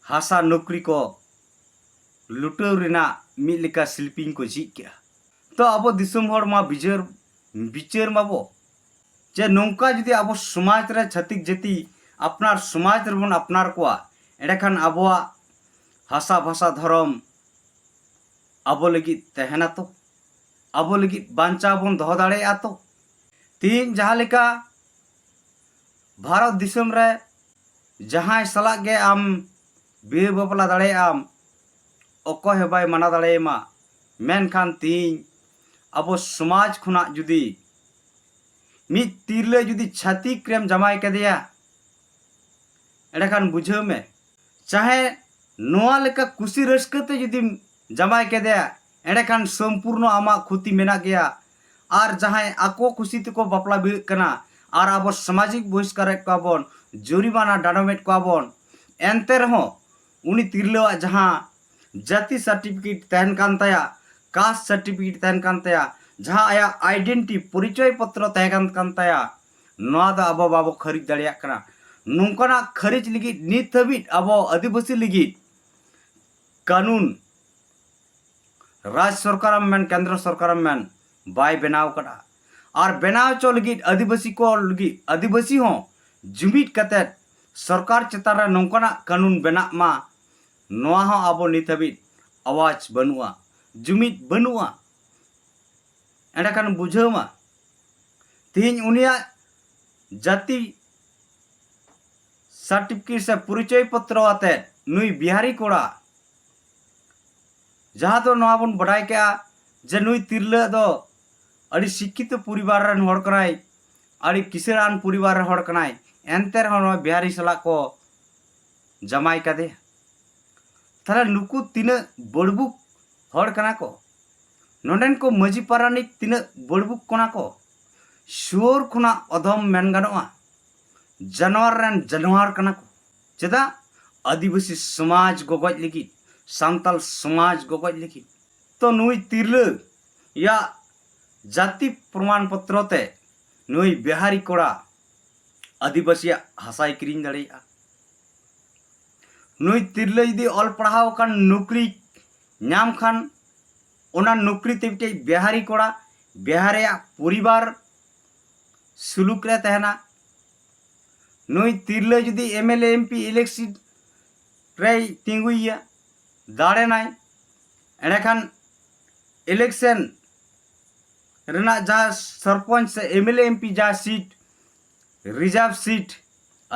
ᱦᱟᱥᱟ ᱱᱚᱠᱨᱤ ᱠᱚ ᱞᱩᱴᱟᱹᱣ ᱨᱮᱱᱟᱜ ᱢᱤᱫ ᱞᱮᱠᱟ ᱥᱤᱞᱯᱤᱧ ᱠᱚ ᱡᱷᱤᱡ ᱠᱮᱜᱼᱟ᱾ ᱛᱚ ᱟᱵᱚ ᱫᱤᱥᱚᱢ ᱦᱚᱲ ᱢᱟ ᱵᱤᱪᱟᱹᱨ, ᱵᱤᱪᱟᱹᱨ ᱢᱟᱵᱚ ᱡᱮ ᱱᱚᱝᱠᱟ ᱡᱩᱫᱤ ᱟᱵᱚ ᱥᱚᱢᱟᱡᱽ ᱨᱮ ᱪᱷᱟᱹᱛᱤᱠ ᱡᱟᱹᱛᱤ ᱟᱯᱱᱟᱨ ᱥᱚᱢᱟᱡᱽ ᱨᱮᱵᱚᱱ ᱟᱯᱱᱟᱨ ᱠᱚᱣᱟ, ᱮᱸᱰᱮᱠᱷᱟᱱ ᱟᱵᱚᱣᱟᱜ ᱦᱟᱥᱟ ᱵᱷᱟᱥᱟ ᱫᱷᱚᱨᱚᱢ ᱟᱵᱚ ᱞᱟᱹᱜᱤᱫ ᱛᱟᱦᱮᱱᱟ ᱛᱚ? ᱟᱵᱚ ᱞᱟᱹᱜᱤᱫ ᱵᱟᱧᱪᱟᱣ ᱵᱚᱱ ᱫᱚᱦᱚ ᱫᱟᱲᱮᱭᱟᱜᱼᱟ ᱛᱚ? ᱛᱮᱦᱮᱧ ᱡᱟᱦᱟᱸ ᱞᱮᱠᱟ ᱵᱷᱟᱨᱚᱛ ᱫᱤᱥᱚᱢ ᱨᱮ ᱡᱟᱦᱟᱸᱭ ᱥᱟᱞᱟᱜ ᱜᱮ ᱟᱢ ᱵᱤᱦᱟᱹ ᱵᱟᱯᱞᱟ ᱫᱟᱲᱮᱭᱟᱜ ᱟᱢ, ᱚᱠᱚᱭ ᱦᱚᱸ ᱵᱟᱭ ᱢᱟᱱᱟ ᱫᱟᱲᱮᱭᱟᱢᱟ᱾ ᱢᱮᱱᱠᱷᱟᱱ ᱛᱮᱦᱮᱧ ᱟᱵᱚ ᱥᱚᱢᱟᱡᱽ ᱠᱷᱚᱱᱟᱜ ᱡᱩᱫᱤ ᱢᱤᱫ ᱛᱤᱨᱞᱟᱹ ᱡᱩᱫᱤ ᱪᱷᱟᱹᱛᱤᱠ ᱨᱮᱢ ᱡᱟᱶᱟᱭ ᱠᱮᱫᱮᱭᱟ, ᱮᱸᱰᱮᱠᱷᱟᱱ ᱵᱩᱡᱷᱟᱹᱣ ᱢᱮ, ᱪᱟᱦᱮ ᱱᱚᱣᱟ ᱞᱮᱠᱟ ᱠᱩᱥᱤ ᱨᱟᱹᱥᱠᱟᱹ ᱛᱮ ᱡᱩᱫᱤᱢ ᱡᱟᱶᱟᱭ ᱠᱮᱫᱮᱭᱟ, ᱮᱸᱰᱮᱠᱷᱟᱱ ᱥᱚᱢᱯᱩᱨᱱᱚ ᱟᱢᱟᱜ ᱠᱷᱚᱛᱤ ᱢᱮᱱᱟᱜ ᱜᱮᱭᱟ᱾ ᱟᱨ ᱡᱟᱦᱟᱸᱭ ᱟᱠᱚ ᱠᱩᱥᱤ ᱛᱮᱠᱚ ᱵᱟᱯᱞᱟ ᱵᱤᱦᱟᱹᱜ ᱠᱟᱱᱟ ᱟᱨ ᱟᱵᱚ ᱥᱟᱢᱟᱡᱤᱠ ᱵᱚᱦᱤᱥᱠᱟᱨᱮᱫ ᱠᱚᱣᱟ ᱵᱚᱱ, ᱡᱩᱨᱤᱢᱟᱱᱟ ᱰᱟᱸᱰᱚᱢᱮᱫ ᱠᱚᱣᱟ ᱵᱚᱱ, ᱮᱱᱛᱮ ᱨᱮᱦᱚᱸ ᱩᱱᱤ ᱛᱤᱨᱞᱟᱹᱣᱟᱜ ᱡᱟᱦᱟᱸ ᱡᱟᱹᱛᱤ ᱥᱟᱨᱴᱤᱯᱷᱤᱠᱮᱴ ᱛᱟᱦᱮᱱ ᱠᱟᱱ ᱛᱟᱭᱟ, ᱠᱟᱥᱴ ᱥᱟᱨᱴᱤᱯᱷᱤᱠᱮᱴ ᱛᱟᱦᱮᱱ ᱠᱟᱱ ᱛᱟᱭᱟ, ᱡᱟᱦᱟᱸ ᱟᱭᱟᱜ ᱟᱭᱰᱮᱱᱴᱤ ᱯᱚᱨᱤᱪᱚᱭ ᱯᱚᱛᱨᱚ ᱛᱟᱦᱮᱸ ᱠᱟᱱ ᱠᱟᱱ ᱛᱟᱭᱟ, ᱱᱚᱣᱟ ᱫᱚ ᱟᱵᱚ ᱵᱟᱵᱚ ᱠᱷᱟᱹᱨᱤᱡ ᱫᱟᱲᱮᱭᱟᱜ ᱠᱟᱱᱟ᱾ ᱱᱚᱝᱠᱟᱱᱟᱜ ᱠᱷᱟᱹᱨᱤᱡ ᱞᱟᱹᱜᱤᱫ ᱱᱤᱛ ᱦᱟᱹᱵᱤᱡ ᱟᱵᱚ ᱟᱹᱫᱤᱵᱟᱹᱥᱤ ᱞᱟᱹᱜᱤᱫ ᱠᱟᱹᱱᱩᱱ ᱨᱟᱡᱽ ᱥᱚᱨᱠᱟᱨᱮᱢ ᱢᱮᱱ, ᱠᱮᱱᱫᱨᱚ ᱥᱚᱨᱠᱟᱨᱮᱢ ᱢᱮᱱ, ᱵᱟᱭ ᱵᱮᱱᱟᱣ ᱠᱟᱫᱟ᱾ ᱟᱨ ᱵᱮᱱᱟᱣ ᱦᱚᱪᱚ ᱞᱟᱹᱜᱤᱫ ᱟᱹᱫᱤᱵᱟᱹᱥᱤ ᱠᱚ ᱞᱟᱹᱜᱤᱫ ᱟᱹᱫᱤᱵᱟᱹᱥᱤ ᱦᱚᱸ ᱡᱩᱢᱤᱫ ᱠᱟᱛᱮᱫ ᱥᱚᱨᱠᱟᱨ ᱪᱮᱛᱟᱱ ᱨᱮ ᱱᱚᱝᱠᱟᱱᱟᱜ ᱠᱟᱹᱱᱩᱱ ᱵᱮᱱᱟᱜ ᱢᱟ, ᱱᱚᱣᱟ ᱦᱚᱸ ᱟᱵᱚ ᱱᱤᱛ ᱦᱟᱹᱵᱤᱡ ᱟᱣᱟᱡᱽ ᱵᱟᱹᱱᱩᱜᱼᱟ, ᱡᱩᱢᱤᱫ ᱵᱟᱹᱱᱩᱜᱼᱟ᱾ ᱮᱸᱰᱮᱠᱷᱟᱱ ᱵᱩᱡᱷᱟᱹᱣ ᱢᱟ, ᱛᱮᱦᱮᱧ ᱩᱱᱤᱭᱟᱜ ᱡᱟᱹᱛᱤ ᱥᱟᱨᱴᱤᱯᱷᱤᱠᱮᱴ ᱥᱮ ᱯᱚᱨᱤᱪᱚᱭ ᱯᱚᱛᱨᱚ ᱟᱛᱮᱫ ᱱᱩᱭ ᱵᱤᱦᱟᱨᱤ ᱠᱚᱲᱟ, ᱡᱟᱦᱟᱸ ᱫᱚ ᱱᱚᱣᱟ ᱵᱚᱱ ᱵᱟᱰᱟᱭ ᱠᱮᱜᱼᱟ ᱡᱮ ᱱᱩᱭ ᱛᱤᱨᱞᱟᱹ ᱫᱚ ᱟᱹᱰᱤ ᱥᱤᱠᱠᱷᱤᱛᱚ ᱯᱚᱨᱤᱵᱟᱨ ᱨᱮᱱ ᱦᱚᱲ ᱠᱟᱱᱟᱭ, ᱟᱹᱰᱤ ᱠᱤᱥᱟᱹᱬᱟᱱ ᱯᱚᱨᱤᱵᱟᱨ ᱨᱮᱱ ᱦᱚᱲ ᱠᱟᱱᱟᱭ, ᱮᱱᱛᱮ ᱨᱮᱦᱚᱸ ᱱᱚᱣᱟ ᱵᱤᱦᱟᱨᱤ ᱥᱟᱞᱟᱜ ᱠᱚ ᱡᱟᱢᱟᱭ ᱠᱟᱫᱮᱭᱟ᱾ ᱛᱟᱦᱞᱮ ᱱᱩᱠᱩ ᱛᱤᱱᱟᱹᱜ ᱵᱟᱹᱲᱵᱩᱠ ᱦᱚᱲ ᱠᱟᱱᱟ ᱠᱚ? ᱱᱚᱰᱮᱱ ᱠᱚ ᱢᱟᱹᱡᱷᱤ ᱯᱟᱨᱟᱱᱤᱠ ᱛᱤᱱᱟᱹᱜ ᱵᱟᱹᱲᱵᱩᱠ ᱠᱟᱱᱟ ᱠᱚ? ᱥᱩᱭᱳᱨ ᱠᱷᱚᱱᱟᱜ ᱚᱫᱷᱚᱢ ᱢᱮᱱ ᱜᱟᱱᱚᱜᱼᱟ, ᱡᱟᱱᱣᱟᱨ ᱨᱮᱱ ᱡᱟᱱᱣᱟᱨ ᱠᱟᱱᱟ ᱠᱚ᱾ ᱪᱮᱫᱟᱜ? ᱟᱹᱫᱤᱵᱟᱹᱥᱤ ᱥᱚᱢᱟᱡᱽ ᱜᱚᱜᱚᱡ ᱞᱟᱹᱜᱤᱫ, ᱥᱟᱱᱛᱟᱞ ᱥᱚᱢᱟᱡᱽ ᱜᱚᱜᱚᱡ ᱞᱟᱹᱜᱤᱫ᱾ ᱛᱚ ᱱᱩᱭ ᱛᱤᱨᱞᱟᱹ ᱭᱟᱜ ᱡᱟᱹᱛᱤ ᱯᱨᱚᱢᱟᱱ ᱯᱚᱛᱨᱚ ᱛᱮ ᱱᱩᱭ ᱵᱤᱦᱟᱨᱤ ᱠᱚᱲᱟ ᱟᱹᱫᱤᱵᱟᱹᱥᱤᱭᱟᱜ ᱦᱟᱥᱟᱭ ᱠᱤᱨᱤᱧ ᱫᱟᱲᱮᱭᱟᱜᱼᱟ᱾ ᱱᱩᱭ ᱛᱤᱨᱞᱟᱹ ᱡᱩᱫᱤ ᱚᱞ ᱯᱟᱲᱦᱟᱣ ᱟᱠᱟᱱ ᱱᱚᱠᱨᱤ ᱧᱟᱢ ᱠᱷᱟᱱ, ᱚᱱᱟ ᱱᱚᱠᱨᱤ ᱛᱮ ᱢᱤᱫᱴᱮᱡ ᱵᱤᱦᱟᱨᱤ ᱠᱚᱲᱟ ᱵᱤᱦᱟᱨ ᱨᱮᱭᱟᱜ ᱯᱚᱨᱤᱵᱟᱨ ᱥᱩᱞᱩᱠ ᱨᱮ ᱛᱟᱦᱮᱱᱟ᱾ ᱱᱩᱭ ᱛᱤᱨᱞᱟᱹ ᱡᱩᱫᱤ M L A M P ᱤᱞᱮᱠᱥᱤᱱ ᱨᱮᱭ ᱛᱤᱸᱜᱩᱭᱮᱭᱟ, ᱫᱟᱲᱮᱱᱟᱭ, ᱮᱸᱰᱮᱠᱷᱟᱱ election ᱨᱮᱱᱟᱜ ᱡᱟᱦᱟᱸ ᱥᱚᱨᱯᱚᱧᱪ ᱥᱮ M L A M P ᱡᱟᱦᱟᱸ seat, reserve seat,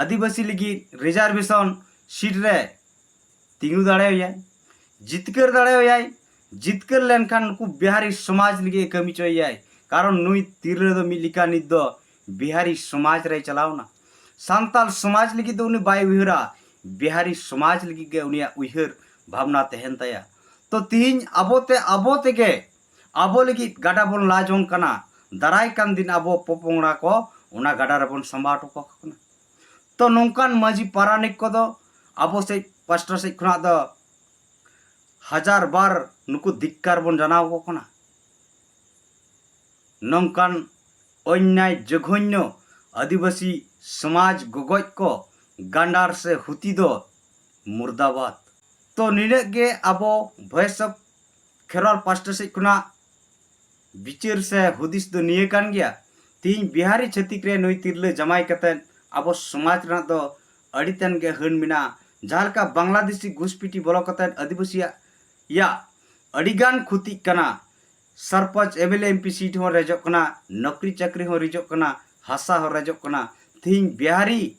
ᱟᱹᱫᱤᱵᱟᱹᱥᱤ ᱞᱟᱹᱜᱤᱫ reservation seat ᱨᱮ ᱛᱤᱸᱜᱩ ᱫᱟᱲᱮᱭᱟᱭᱟᱭ, ᱡᱤᱛᱠᱟᱹᱨ ᱫᱟᱲᱮᱭᱟᱭᱟᱭ᱾ ᱡᱤᱛᱠᱟᱹᱨ ᱞᱮᱱᱠᱷᱟᱱ ᱱᱩᱠᱩ ᱵᱤᱦᱟᱨᱤ ᱥᱚᱢᱟᱡᱽ ᱞᱟᱹᱜᱤᱫ ᱮ ᱠᱟᱹᱢᱤ ᱦᱚᱪᱚᱭᱮᱭᱟᱭ, ᱠᱟᱨᱚᱱ ᱱᱩᱭ ᱛᱤᱨᱞᱟᱹ ᱫᱚ ᱢᱤᱫ ᱞᱮᱠᱟ ᱱᱤᱛ ᱫᱚ ᱵᱤᱦᱟᱨᱤ ᱥᱚᱢᱟᱡᱽ ᱨᱮᱭ ᱪᱟᱞᱟᱣᱱᱟ᱾ ᱥᱟᱱᱛᱟᱲ ᱥᱚᱢᱟᱡᱽ ᱞᱟᱹᱜᱤᱫ ᱫᱚ ᱩᱱᱤ ᱵᱟᱭ ᱩᱭᱦᱟᱹᱨᱟ, ᱵᱤᱦᱟᱨᱤ ᱥᱚᱢᱟᱡᱽ ᱞᱟᱹᱜᱤᱫ ᱜᱮ ᱩᱱᱤᱭᱟᱜ ᱩᱭᱦᱟᱹᱨ ᱵᱷᱟᱵᱽᱱᱟ ᱛᱟᱦᱮᱱ ᱛᱟᱭᱟ᱾ ᱛᱚ ᱛᱤᱦᱤᱧ ᱟᱵᱚ ᱛᱮ ᱟᱵᱚ ᱛᱮᱜᱮ ᱟᱵᱚ ᱞᱟᱹᱜᱤᱫ ᱜᱟᱰᱟ ᱵᱚᱱ ᱞᱟ ᱡᱚᱝ ᱠᱟᱱᱟ, ᱫᱟᱨᱟᱭ ᱠᱟᱱ ᱫᱤᱱ ᱟᱵᱚ ᱯᱚᱯᱚᱝᱲᱟ ᱠᱚ ᱚᱱᱟ ᱜᱟᱰᱟ ᱨᱮᱵᱚᱱ ᱥᱟᱢᱵᱟᱣ ᱦᱚᱴᱚ ᱠᱟᱠᱚ ᱠᱟᱱᱟ᱾ ᱛᱚ ᱱᱚᱝᱠᱟᱱ ᱢᱟᱹᱡᱷᱤ ᱯᱟᱨᱟᱱᱤᱠ ᱠᱚᱫᱚ ᱟᱵᱚ ᱥᱮᱫ ᱯᱟᱥᱴᱟ ᱥᱮᱫ ᱠᱷᱚᱱᱟᱜ ᱫᱚ ᱦᱟᱡᱟᱨ ᱵᱟᱨ ᱱᱩᱠᱩ ᱫᱷᱤᱠᱠᱟᱨ ᱵᱚᱱ ᱡᱟᱱᱟᱣ ᱟᱠᱚ ᱠᱟᱱᱟ᱾ ᱱᱚᱝᱠᱟᱱ ᱚᱱᱱᱭᱟᱭ ᱡᱚᱜᱷᱚᱱᱭᱚ ᱟᱹᱫᱤᱵᱟᱹᱥᱤ ᱥᱚᱢᱟᱡᱽ ᱜᱚᱜᱚᱡ ᱠᱚ ᱜᱟᱱᱰᱟᱨ ᱥᱮ ᱦᱩᱛᱤ ᱫᱚ ᱢᱩᱨᱫᱟᱵᱟᱫ᱾ ᱛᱚ ᱱᱤᱱᱟᱹᱜ ᱜᱮ ᱟᱵᱚ Voice of ᱠᱷᱮᱨᱣᱟᱞ ᱯᱟᱥᱴᱟ ᱥᱮᱫ ᱠᱷᱚᱱᱟᱜ ᱵᱤᱪᱟᱹᱨ ᱥᱮ ᱦᱩᱫᱤᱥ ᱫᱚ ᱱᱤᱭᱟᱹ ᱠᱟᱱ ᱜᱮᱭᱟ᱾ ᱛᱤᱦᱤᱧ ᱵᱤᱦᱟᱨᱤ ᱪᱷᱟᱹᱛᱤᱠ ᱨᱮ ᱱᱩᱭ ᱛᱤᱨᱞᱟᱹ ᱡᱟᱢᱟᱭ ᱠᱟᱛᱮᱫ ᱟᱵᱚ ᱥᱚᱢᱟᱡᱽ ᱨᱮᱱᱟᱜ ᱫᱚ ᱟᱹᱰᱤ ᱛᱮᱫ ᱜᱮ ᱦᱟᱹᱱ ᱢᱮᱱᱟᱜᱼᱟ᱾ ᱡᱟᱦᱟᱸ ᱞᱮᱠᱟ ᱵᱟᱝᱞᱟᱫᱮᱥᱤ ᱜᱷᱩᱥᱯᱤᱴᱤ ᱵᱚᱞᱚ ᱠᱟᱛᱮᱫ ᱟᱹᱫᱤᱵᱟᱹᱥᱤᱭᱟᱜ ᱭᱟᱜ ᱟᱹᱰᱤᱜᱟᱱ ᱠᱷᱚᱛᱤᱜ ᱠᱟᱱᱟ, sarpanch M L A M P seat ᱦᱚᱸ ᱨᱮᱡᱚᱜ ᱠᱟᱱᱟ, ᱱᱚᱠᱨᱤ ᱪᱟᱹᱠᱨᱤ ᱦᱚᱸ ᱨᱮᱡᱚᱜ ᱠᱟᱱᱟ, ᱦᱟᱥᱟ ᱦᱚᱸ ᱨᱮᱡᱚᱜ ᱠᱟᱱᱟ᱾ ᱛᱤᱦᱤᱧ ᱵᱤᱦᱟᱨᱤ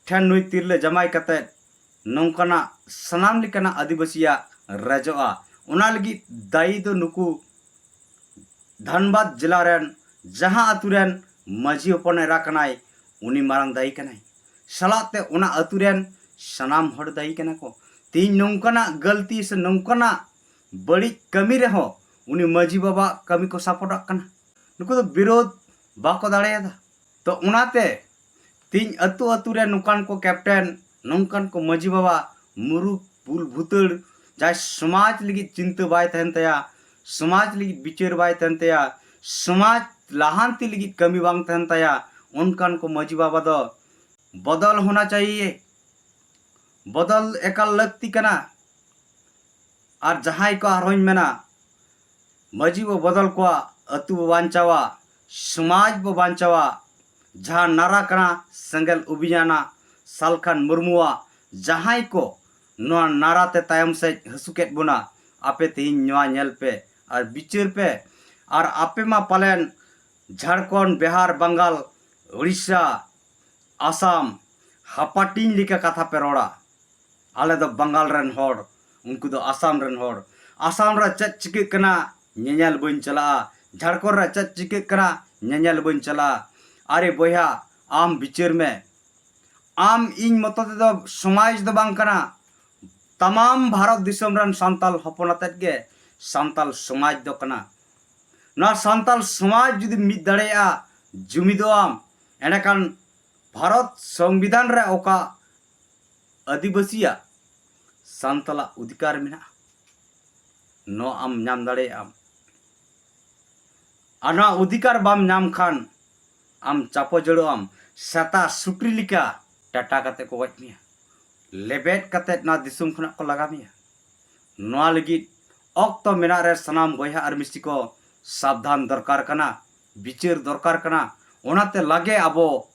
ᱴᱷᱮᱱ ᱱᱩᱭ ᱛᱤᱨᱞᱟᱹ ᱡᱟᱢᱟᱭ ᱠᱟᱛᱮᱫ ᱱᱚᱝᱠᱟᱱᱟᱜ ᱥᱟᱱᱟᱢ ᱞᱮᱠᱟᱱᱟᱜ ᱟᱹᱫᱤᱵᱟᱹᱥᱤᱭᱟᱜ ᱨᱮᱡᱚᱜᱼᱟ᱾ ᱚᱱᱟ ᱞᱟᱹᱜᱤᱫ ᱫᱟᱭᱤ ᱫᱚ ᱱᱩᱠᱩ ᱫᱷᱟᱱᱵᱟᱫᱽ ᱡᱮᱞᱟ ᱨᱮᱱ ᱡᱟᱦᱟᱸ ᱟᱛᱳ ᱨᱮᱱ ᱢᱟᱹᱡᱷᱤ ᱦᱚᱯᱚᱱ ᱮᱨᱟ ᱠᱟᱱᱟᱭ, ᱩᱱᱤ ᱢᱟᱨᱟᱝ ᱫᱟᱭᱤ ᱠᱟᱱᱟᱭ᱾ ᱥᱟᱞᱟᱜ ᱛᱮ ᱚᱱᱟ ᱟᱛᱳ ᱨᱮᱱ ᱥᱟᱱᱟᱢ ᱦᱚᱲ ᱫᱟᱭᱤ ᱠᱟᱱᱟ ᱠᱚ᱾ ᱛᱮᱦᱮᱧ ᱱᱚᱝᱠᱟᱱᱟᱜ ᱜᱟᱹᱞᱛᱤ ᱥᱮ ᱱᱚᱝᱠᱟᱱᱟᱜ ᱵᱟᱹᱲᱤᱡ ᱠᱟᱹᱢᱤ ᱨᱮᱦᱚᱸ ᱩᱱᱤ ᱢᱟᱹᱡᱷᱤ ᱵᱟᱵᱟᱣᱟᱜ ᱠᱟᱹᱢᱤ ᱠᱚ ᱥᱟᱯᱚᱴᱟᱜ ᱠᱟᱱᱟ᱾ ᱱᱩᱠᱩ ᱫᱚ ᱵᱤᱨᱳᱫᱷ ᱵᱟᱠᱚ ᱫᱟᱲᱮᱭᱟᱫᱟ᱾ ᱛᱚ ᱚᱱᱟᱛᱮ ᱛᱮᱦᱮᱧ ᱟᱹᱛᱩ ᱟᱹᱛᱩ ᱨᱮ ᱱᱚᱝᱠᱟᱱ ᱠᱚ ᱠᱮᱯᱴᱮᱱ, ᱱᱚᱝᱠᱟᱱ ᱠᱚ ᱢᱟᱹᱡᱷᱤ ᱵᱟᱵᱟ, ᱢᱩᱨᱩᱠ, ᱵᱩᱞ, ᱵᱷᱩᱛᱟᱹᱲ, ᱡᱟᱦᱟᱸᱭ ᱥᱚᱢᱟᱡᱽ ᱞᱟᱹᱜᱤᱫ ᱪᱤᱱᱛᱟᱹ ᱵᱟᱭ ᱛᱟᱦᱮᱱ ᱛᱟᱭᱟ, ᱥᱚᱢᱟᱡᱽ ᱞᱟᱹᱜᱤᱫ ᱵᱤᱪᱟᱹᱨ ᱵᱟᱭ ᱛᱟᱦᱮᱱ ᱛᱟᱭᱟ, ᱥᱚᱢᱟᱡᱽ ᱞᱟᱦᱟᱱᱛᱤ ᱞᱟᱹᱜᱤᱫ ᱠᱟᱹᱢᱤ ᱵᱟᱝ ᱛᱟᱦᱮᱱ ᱛᱟᱭᱟ, ᱚᱱᱠᱟᱱ ᱠᱚ ᱢᱟᱹᱡᱷᱤ ᱵᱟᱵᱟ ᱫᱚ ᱵᱚᱫᱚᱞ ᱦᱳᱱᱟ ᱪᱟᱦᱤᱭᱮ᱾ ᱵᱚᱫᱚᱞ ᱮᱠᱟᱞ ᱞᱟᱹᱠᱛᱤ ᱠᱟᱱᱟ᱾ ᱟᱨ ᱡᱟᱦᱟᱸᱭ ᱠᱚ ᱟᱨᱦᱚᱸᱧ ᱢᱮᱱᱟ, ᱢᱟᱹᱡᱷᱤ ᱵᱚ ᱵᱚᱫᱚᱞ ᱠᱚᱣᱟ, ᱟᱹᱛᱩ ᱵᱚ ᱵᱟᱧᱪᱟᱣᱟ, ᱥᱚᱢᱟᱡᱽ ᱵᱚ ᱵᱟᱧᱪᱟᱣᱟ᱾ ᱡᱟᱦᱟᱸ ᱱᱟᱨᱟ ᱠᱟᱱᱟ ᱥᱮᱸᱜᱮᱞ ᱚᱵᱷᱤᱭᱟᱱᱟ ᱥᱟᱞᱠᱷᱟᱱ ᱢᱩᱨᱢᱩᱣᱟᱜ, ᱡᱟᱦᱟᱸᱭ ᱠᱚ ᱱᱚᱣᱟ ᱱᱟᱨᱟ ᱛᱮ ᱛᱟᱭᱚᱢ ᱥᱮᱫ ᱦᱟᱹᱥᱩ ᱠᱮᱫ ᱵᱚᱱᱟ, ᱟᱯᱮ ᱛᱮᱦᱮᱧ ᱱᱚᱣᱟ ᱧᱮᱞ ᱯᱮ, ᱟᱨ ᱵᱤᱪᱟᱹᱨ ᱯᱮ᱾ ᱟᱨ ᱟᱯᱮ ᱢᱟ ᱯᱟᱞᱮᱱ ᱡᱷᱟᱲᱠᱷᱚᱸᱰ, ᱵᱤᱦᱟᱨ, ᱵᱟᱝᱜᱟᱞ, ᱩᱲᱤᱥᱥᱟ, ᱟᱥᱟᱢ ᱦᱟᱯᱟᱴᱤᱧ ᱞᱮᱠᱟ ᱠᱟᱛᱷᱟ ᱯᱮ ᱨᱚᱲᱟ᱾ ᱟᱞᱮ ᱫᱚ ᱵᱟᱝᱜᱟᱞ ᱨᱮᱱ ᱦᱚᱲ, ᱩᱱᱠᱩ ᱫᱚ ᱟᱥᱟᱢ ᱨᱮᱱ ᱦᱚᱲ᱾ ᱟᱥᱟᱢ ᱨᱮ ᱪᱮᱫ ᱪᱤᱠᱟᱹᱜ ᱠᱟᱱᱟ ᱧᱮᱧᱮᱞ ᱵᱟᱹᱧ ᱪᱟᱞᱟᱜᱼᱟ, ᱡᱷᱟᱲᱠᱷᱚᱸᱰ ᱨᱮ ᱪᱮᱫ ᱪᱤᱠᱟᱹᱜ ᱠᱟᱱᱟ ᱧᱮᱧᱮᱞ ᱵᱟᱹᱧ ᱪᱟᱞᱟᱜᱼᱟ᱾ ᱟᱨᱮ ᱵᱚᱭᱦᱟ, ᱟᱢ ᱵᱤᱪᱟᱹᱨ ᱢᱮ᱾ ᱟᱢ ᱤᱧ ᱢᱚᱛᱚ ᱛᱮᱫᱚ ᱥᱚᱢᱟᱡᱽ ᱫᱚ ᱵᱟᱝ ᱠᱟᱱᱟ᱾ ᱛᱟᱢᱟᱢ ᱵᱷᱟᱨᱚᱛ ᱫᱤᱥᱚᱢ ᱨᱮᱱ ᱥᱟᱱᱛᱟᱞ ᱦᱚᱯᱚᱱ ᱟᱛᱮᱫ ᱜᱮ ᱥᱟᱱᱛᱟᱞ ᱥᱚᱢᱟᱡᱽ ᱫᱚ ᱠᱟᱱᱟ᱾ ᱱᱚᱣᱟ ᱥᱟᱱᱛᱟᱞ ᱥᱚᱢᱟᱡᱽ ᱡᱩᱫᱤ ᱢᱤᱫ ᱫᱟᱲᱮᱭᱟᱜᱼᱟ, ᱡᱩᱢᱤᱫᱚᱜ ᱟᱢ, ᱮᱸᱰᱮᱠᱷᱟᱱ ᱵᱷᱟᱨᱚᱛ ᱥᱚᱝᱵᱤᱫᱷᱟᱱ ᱨᱮ ᱚᱠᱟ ᱟᱹᱫᱤᱵᱟᱹᱥᱤᱭᱟᱜ ᱥᱟᱱᱛᱟᱞᱟᱜ ᱚᱫᱷᱤᱠᱟᱨ ᱢᱮᱱᱟᱜᱼᱟ, ᱱᱚᱣᱟ ᱟᱢ ᱧᱟᱢ ᱫᱟᱲᱮᱭᱟᱜ ᱟᱢ᱾ ᱟᱨ ᱱᱚᱣᱟ ᱚᱫᱷᱤᱠᱟᱨ ᱵᱟᱢ ᱧᱟᱢ ᱠᱷᱟᱱ ᱟᱢ ᱪᱟᱯᱚ ᱡᱟᱹᱲᱚᱜ ᱟᱢ, ᱥᱮᱛᱟ ᱥᱩᱠᱨᱤ ᱞᱮᱠᱟ ᱴᱟᱴᱟ ᱠᱟᱛᱮ ᱠᱚ ᱜᱚᱡ ᱢᱮᱭᱟ, ᱞᱮᱵᱮᱫ ᱠᱟᱛᱮ ᱱᱚᱣᱟ ᱫᱤᱥᱚᱢ ᱠᱷᱚᱱᱟᱜ ᱠᱚ ᱞᱟᱜᱟ ᱢᱮᱭᱟ᱾ ᱱᱚᱣᱟ ᱞᱟᱹᱜᱤᱫ ᱚᱠᱛᱚ ᱢᱮᱱᱟᱜ ᱨᱮ ᱥᱟᱱᱟᱢ ᱵᱚᱭᱦᱟ ᱟᱨ ᱢᱤᱥᱤ ᱠᱚ ᱥᱟᱵᱫᱷᱟᱱ ᱫᱚᱨᱠᱟᱨ ᱠᱟᱱᱟ, ᱵᱤᱪᱟᱹᱨ ᱫᱚᱨᱠᱟᱨ ᱠᱟᱱᱟ᱾ ᱚᱱᱟᱛᱮ ᱞᱟᱜᱮ ᱟᱵᱚ,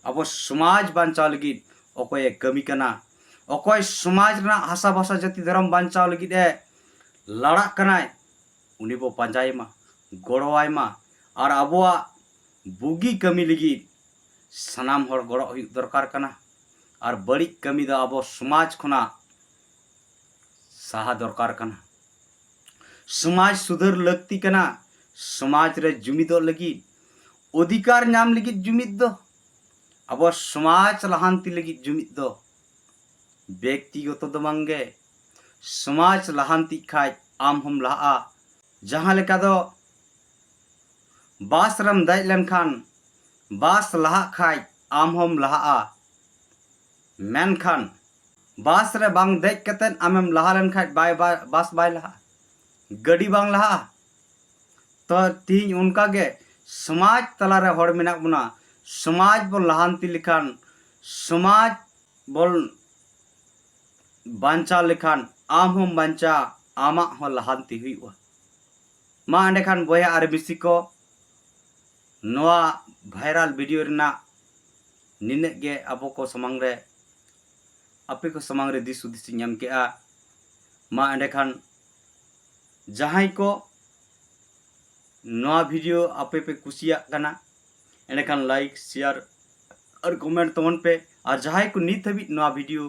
ᱟᱵᱚ ᱥᱚᱢᱟᱡᱽ ᱵᱟᱧᱪᱟᱣ ᱞᱟᱹᱜᱤᱫ ᱚᱠᱚᱭᱮ ᱠᱟᱹᱢᱤ ᱠᱟᱱᱟ, ᱚᱠᱚᱭ ᱥᱚᱢᱟᱡᱽ ᱨᱮᱱᱟᱜ ᱦᱟᱥᱟ ᱵᱷᱟᱥᱟ ᱡᱟᱹᱛᱤ ᱫᱷᱚᱨᱚᱢ ᱵᱟᱧᱪᱟᱣ ᱞᱟᱹᱜᱤᱫ ᱮ ᱞᱟᱲᱟᱜ ᱠᱟᱱᱟᱭ, ᱩᱱᱤ ᱵᱚ ᱯᱟᱸᱡᱟᱭᱮ ᱢᱟ, ᱜᱚᱲᱚᱣᱟᱭ ᱢᱟ᱾ ᱟᱨ ᱟᱵᱚᱣᱟᱜ ᱵᱩᱜᱤ ᱠᱟᱹᱢᱤ ᱞᱟᱹᱜᱤᱫ ᱥᱟᱱᱟᱢ ᱦᱚᱲ ᱜᱚᱲᱚ ᱦᱩᱭᱩᱜ ᱫᱚᱨᱠᱟᱨ ᱠᱟᱱᱟ᱾ ᱟᱨ ᱵᱟᱹᱲᱤᱡ ᱠᱟᱹᱢᱤ ᱫᱚ ᱟᱵᱚ ᱥᱚᱢᱟᱡᱽ ᱠᱷᱚᱱᱟᱜ ᱥᱟᱦᱟ ᱫᱚᱨᱠᱟᱨ ᱠᱟᱱᱟ᱾ ᱥᱚᱢᱟᱡᱽ ᱥᱩᱫᱷᱟᱹᱨ ᱞᱟᱹᱠᱛᱤ ᱠᱟᱱᱟ᱾ ᱥᱚᱢᱟᱡᱽ ᱨᱮ ᱡᱩᱢᱤᱫᱚᱜ ᱞᱟᱹᱜᱤᱫ, ᱚᱫᱷᱤᱠᱟᱨ ᱧᱟᱢ ᱞᱟᱹᱜᱤᱫ ᱡᱩᱢᱤᱫ ᱫᱚ, ᱟᱵᱚ ᱥᱚᱢᱟᱡᱽ ᱞᱟᱦᱟᱱᱛᱤ ᱞᱟᱹᱜᱤᱫ ᱡᱩᱢᱤᱫ ᱫᱚ᱾ ᱵᱮᱠᱛᱤᱜᱚᱛᱚ ᱫᱚ ᱵᱟᱝᱜᱮ, ᱥᱚᱢᱟᱡᱽ ᱞᱟᱦᱟᱱᱛᱤᱜ ᱠᱷᱟᱡ ᱟᱢ ᱦᱚᱢ ᱞᱟᱦᱟᱜᱼᱟ᱾ ᱡᱟᱦᱟᱸ ᱞᱮᱠᱟ ᱫᱚ ᱵᱟᱥ ᱨᱮᱢ ᱫᱮᱡ ᱞᱮᱱᱠᱷᱟᱱ ᱵᱟᱥ ᱞᱟᱦᱟᱜ ᱠᱷᱟᱡ ᱟᱢ ᱦᱚᱢ ᱞᱟᱦᱟᱜᱼᱟ, ᱢᱮᱱᱠᱷᱟᱱ ᱵᱟᱥ ᱨᱮ ᱵᱟᱝ ᱫᱮᱡ ᱠᱟᱛᱮᱫ ᱟᱢᱮᱢ ᱞᱟᱦᱟ ᱞᱮᱱᱠᱷᱟᱡ ᱵᱟᱭ, ᱵᱟᱭ, ᱵᱟᱥ ᱵᱟᱭ ᱞᱟᱦᱟᱜᱼᱟ, ᱜᱟᱹᱰᱤ ᱵᱟᱝ ᱞᱟᱦᱟᱜᱼᱟ᱾ ᱛᱚ ᱛᱤᱦᱤᱧ ᱚᱱᱠᱟ ᱜᱮ ᱥᱚᱢᱟᱡᱽ ᱛᱟᱞᱟᱨᱮ ᱦᱚᱲ ᱢᱮᱱᱟᱜ ᱵᱚᱱᱟ᱾ ᱥᱚᱢᱟᱡᱽ ᱵᱚᱱ ᱞᱟᱦᱟᱱᱛᱤ ᱞᱮᱠᱷᱟᱱ, ᱥᱚᱢᱟᱡᱽ ᱵᱚᱱ ᱵᱟᱧᱪᱟᱣ ᱞᱮᱠᱷᱟᱱ ᱟᱢ ᱦᱚᱸᱢ ᱵᱟᱧᱪᱟᱜᱼᱟ, ᱟᱢᱟᱜ ᱦᱚᱸ ᱞᱟᱦᱟᱱᱛᱤ ᱦᱩᱭᱩᱜᱼᱟ᱾ ᱢᱟ ᱮᱸᱰᱮᱠᱷᱟᱱ ᱵᱚᱭᱦᱟ ᱟᱨ ᱢᱤᱥᱤ ᱠᱚ, ᱱᱚᱣᱟ ᱵᱷᱟᱭᱨᱟᱞ ᱵᱷᱤᱰᱤᱭᱳ ᱨᱮᱱᱟᱜ ᱱᱤᱱᱟᱹᱜ ᱜᱮ ᱟᱵᱚ ᱠᱚ ᱥᱟᱢᱟᱝ ᱨᱮ, ᱟᱯᱮ ᱠᱚ ᱥᱟᱢᱟᱝ ᱨᱮ ᱫᱤᱥ ᱦᱩᱫᱤᱥ ᱤᱧ ᱮᱢ ᱠᱮᱜᱼᱟ᱾ ᱢᱟ ᱮᱸᱰᱮᱠᱷᱟᱱ ᱡᱟᱦᱟᱸᱭ ᱠᱚ ᱱᱚᱣᱟ ᱵᱷᱤᱰᱤᱭᱳ ᱟᱯᱮ ᱯᱮ ᱠᱩᱥᱤᱭᱟᱜ ᱠᱟᱱᱟ, ᱮᱸᱰᱮᱠᱷᱟᱱ ᱞᱟᱭᱤᱠ, ᱥᱮᱭᱟᱨ ᱟᱨ ᱠᱚᱢᱮᱱᱴ ᱛᱟᱵᱚᱱ ᱯᱮ᱾ ᱟᱨ ᱡᱟᱦᱟᱸᱭ ᱠᱚ ᱱᱤᱛ ᱦᱟᱹᱵᱤᱡ ᱱᱚᱣᱟ ᱵᱷᱤᱰᱤᱭᱳ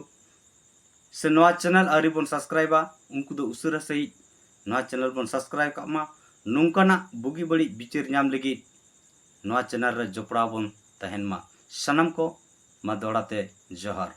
ᱥᱮ ᱱᱚᱣᱟ ᱪᱮᱱᱮᱞ ᱟᱹᱣᱨᱤ ᱵᱚᱱ ᱥᱟᱵᱥᱠᱨᱟᱭᱤᱵᱟ, ᱩᱱᱠᱩ ᱫᱚ ᱩᱥᱟᱹᱨᱟ ᱥᱟᱺᱦᱤᱡ ᱱᱚᱣᱟ ᱪᱮᱱᱮᱞ ᱵᱚᱱ ᱥᱟᱵᱥᱠᱨᱟᱭᱤᱵ ᱠᱟᱜ ᱢᱟ᱾ ᱱᱚᱝᱠᱟᱱᱟᱜ ᱵᱩᱜᱤ ᱵᱟᱹᱲᱤᱡ ᱵᱤᱪᱟᱹᱨ ᱧᱟᱢ ᱞᱟᱹᱜᱤᱫ ᱱᱚᱣᱟ ᱪᱮᱱᱮᱞ ᱨᱮ ᱡᱚᱯᱲᱟᱣ ᱵᱚᱱ ᱛᱟᱦᱮᱱ ᱢᱟ᱾ ᱥᱟᱱᱟᱢ ᱠᱚ ᱢᱟ ᱫᱚᱦᱲᱟ ᱛᱮ ᱡᱚᱦᱟᱨ᱾